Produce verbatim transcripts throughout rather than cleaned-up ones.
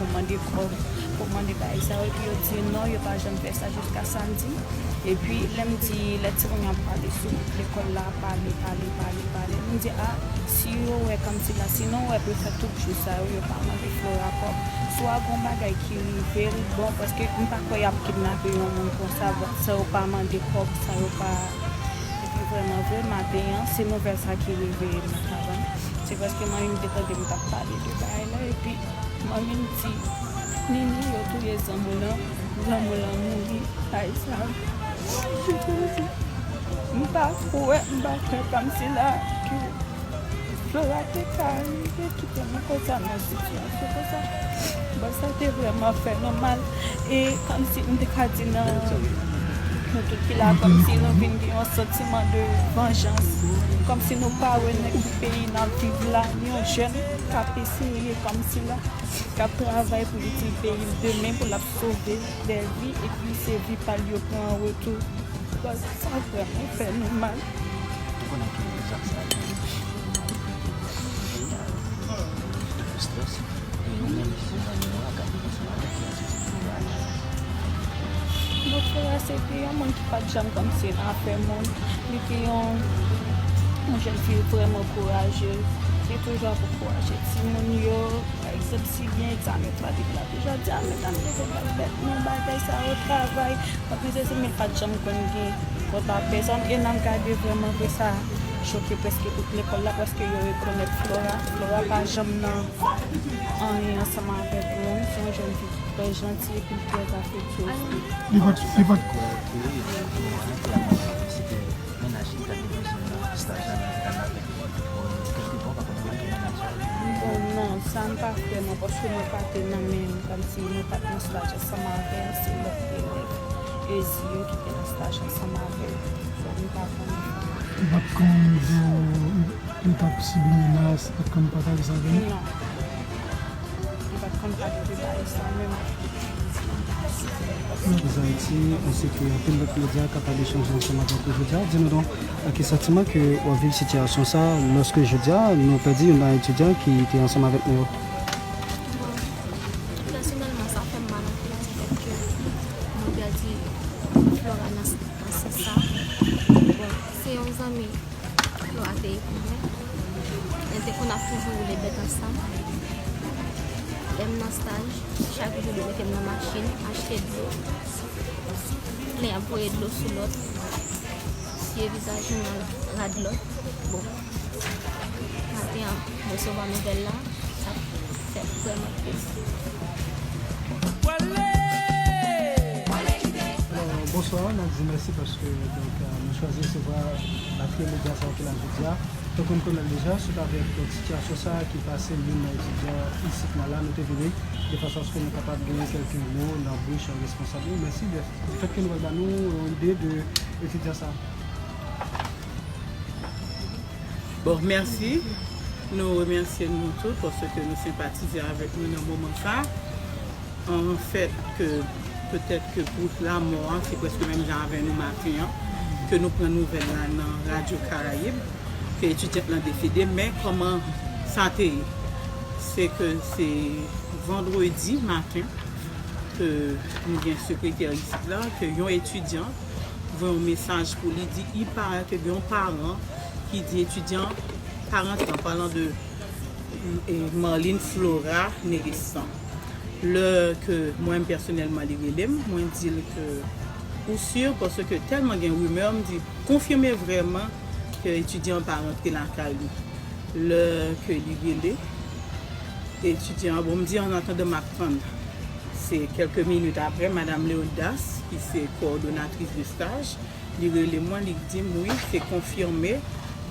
pou mande kòb, pou mande bagay sa yo, epi yo di non, yo pa janm fè sa jiska samdi. Epi lè m di, lè timoun yo ap pale sou lekòl la, pale, pale, pale, pale, m di, a, si yo wè kòmsi la, si nou wè pou fè tout jou sa yo, yo pa mande Flora kòb. Swa gon bagay ki rive l, bon, paske m pa kwè y ap kidnape yon moun konsa, san yo pa mande kòb, san yo pa. Epi vrèman vre, maten an, se nouvèl sa ki rive nan kabann. Se paske manmi m te tande m t ap pale de bagay la, epi manmi m di, Nini, yo touye zanmi w lan, zanmi w lan mouri, bagay sa. M pa kwè, m pa kwè kòmsi la ke Flora te ka rive kite nou konsa nan sitiyasyon konsa. Bon, sa te vrèman fè nou mal. E kòmsi m te ka di nan nou tout ki la, kòmsi nou vin gen yon santiman de vanjans. Kòmsi nou pa wè nan ki peyi n ap viv la, yon jèn k ap eseye kòmsi la, k ap travay pou li itil peyi l demen, pou l ap sove dè vi, epi se vi pa l yo pran an retou. Bon, sa vrèman fè nou mal. Ou konnen ke zak sa yo de strès. E nou menm isit nan Nò a, gade nou sou la ki atitid pou ale. Bon, Flora se te yon moun ki pa t janm kòmsi nan afè moun. Li te yon, yon jèn fi vrèman kourajez. Li toujou ap ankouraje timoun yo. Pa egzanp, si gen egzamen, pa li la toujou ap di, a, medam, leve, pa fè non bagay sa yo, travay. Konn se si men pa t janm konn gen kont a pèsòn. E nan gade vrèman vre sa choke prèske tout lekòl la, paske yo rekonèt Flora. Flora pa janm nan anyen ansanm avèk moun. Se yon jèn fi ki trè janti epi l trè afektyez tou. Li pa t, li pa t. Mennaj li ta te bezwen nan staj la nan avèk, bon, kèlkepè w pa konn manke mennaj la. Bon, non, sa m pa kwè non, paske mwen pa te nan men, kòmsi mwen pa t nan staj ansanm avè l, se lòt elèv Ezi yo ki te nan staj ansanm avè l. Bon, m pa konnen. Li pa t konn di w, li t ap sibi menas, li pa t konn pataje sa avè nou? Non. Li pa t konn pale de bagay sa menm. Ayiti, on sait que anpil lòt medya ka pale chanje ansanm avèk ou jodi a. Di nou donk, ak ki santiman ke w ap viv sitiyasyon sa a, lòske jodi a nou pèdi youn nan etidyan ki te ansanm avèk nou yo? Bon, pèsonèlman, sa fè m mal anpil, di fèt ke mwen pèdi Flora nan, nan sans sa. Bon, se yon zanmi Flora te ye pou mwen. Nou te konn ap toujou woule bèt ansanm. Lè m nan staj, chak jou li mete m nan machin, achte dlo. Lè y ap voye dlo sou lòt, siye vizaj youn nan rad lòt. Bon, maten an, resevwa nouvèl la, sa fè m vrèman tris. Alò, bonswa, n ap di mèsi paske, donk, euh, nou chwazi resevwa latriye medya sa yo ki la jodi a. Tankou n konnen l deja, swit avèk, donk, sitiyasyon sa a ki pase youn nan etidyan isit la, la, nou te vini de fason aske nou kapab genyen kèlke mo nan bouch responsab yo. Mèsi de, du fait ke nou pral ba nou yon ide de etidyan sa a. Bon, mèsi. Nou remèsye nou tout paske nou senpatize avèk nou nan moman sa. Anfèt, ke petèt ke pou lanmò a, se prèske menm jan avè nou maten an, ke nou pran nouvèl la nan Radyo Karayib, ke etidyant lan desede, men kòman sa te ye? Se ke se vandredi maten ke nou gen sekretè isit la, ke yon etidyan voye yon mesaj pou li di, il paraît ke gen yon paran ki di etidyan pa rantre, an palan de, e, Marline Flora Nerestan. Lè ke mwen pèsonèlman li rele m, mwen di l ke ou si, paske tèlman gen rimè, m di konfime vrèman ke etidyan an pa rantre lakay li. Lè ke li rele etidyan an, bon, m di an atandan m ap tann. Se kèlke minit aprè, Madam Leonidas, ki se kowòdonatris de staj, li rele mwen, li di m, wi, se konfime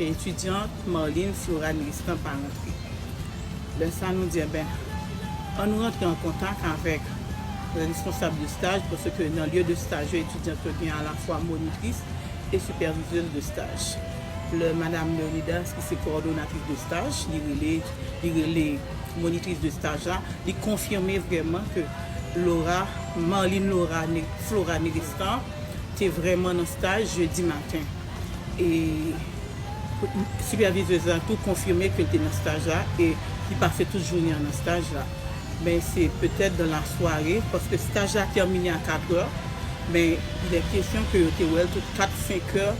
ke etidyant Marline Flora Nerestan pa rantre. Lè sa, nou di, enben, ann nou rantre an kontak avèk responsab de staj, paske nan lye de staj yo, etidyant yo gen alafwa monitris e sipèvizez de staj. Lè Madam Leonidas, ki se kowòdonatris de staj, li rele, li rele monitris de staj la, li konfime vrèman ke Laura, Marline Laura Ne-, Flora Nerestan te vrèman nan staj jedi maten. E sipèvizez la tou konfime ke l te nan staj la e li pase tout jounen an nan staj la. Ben, se petèt dan lasware, paske staj la tèmine a katrè, men il est question ke yo te wè l tout kat, senk è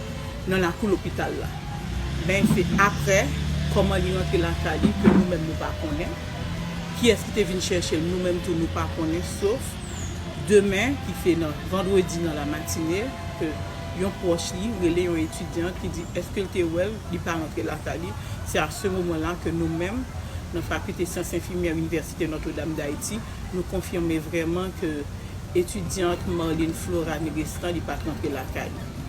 nan lakou lopital la. Men se aprè, kòman li rantre lakay li, ke nou menm nou pa konnen. Kiyès ki te vin chèche l, nou menm tou nou pa konnen, sof demen, ki se nan vandredi nan lamatine, ke yon pwòch li rele yon etidyan ki di èske l te wè l, li pa rantre lakay li. Se a se moman la ke nou menm, nan Fakilte Syans Enfimyè Inivèsite Notre Dame d'Haïti, nou konfime vrèman ke etidyant Marlene Flora Negrestan, li pa t rantre lakay li.